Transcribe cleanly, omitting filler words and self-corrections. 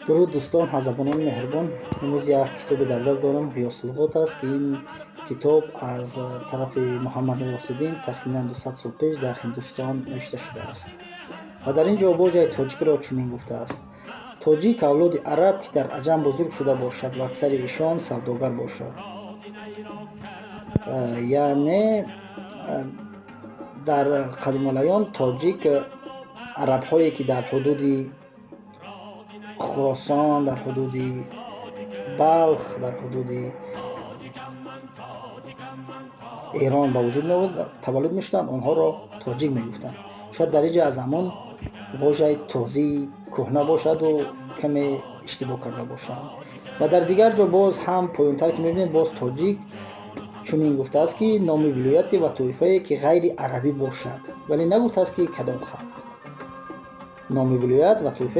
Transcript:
Дуруд, дӯстон, ҳамзабонони меҳрубон. Имрӯз як китобе дар даст дорам, Ғиёсуллуғот аст, ки ин китоб аз тарафи Муҳаммад Ғиёсуддин тахминан 200 сол пеш дар Ҳиндустон навишта шудааст. Ва дар ин ҷо вожаи тоҷикро чунин гуфтааст: тоҷик — авлоди араб, ки дар аҷам бузург шуда бошад ва аксари эшон савдогар бошад. Яъне дар қадимулайём тоҷик арабҳое, ки дар ҳудуди Хуросон, дар ҳудуди Балх, дар ҳудуди Эрон ба вуҷуд меомад, таваллуд мешуданд, онҳоро тоҷик мегуфтанд. Шояд дар ин ҷо аз ҳамон вожаи тозии кӯҳна бошаду каме иштибоҳ карда бошанд. Ва дар дигар ҷо боз ҳам поёнтар ки мебинем, боз тоҷик чунин гуфтааст, ки номи вилояте ва тоифае, ки ғайри арабӣ бошад, вале нагуфтааст, ки кадом халқ, номи вилоят ва тоифае.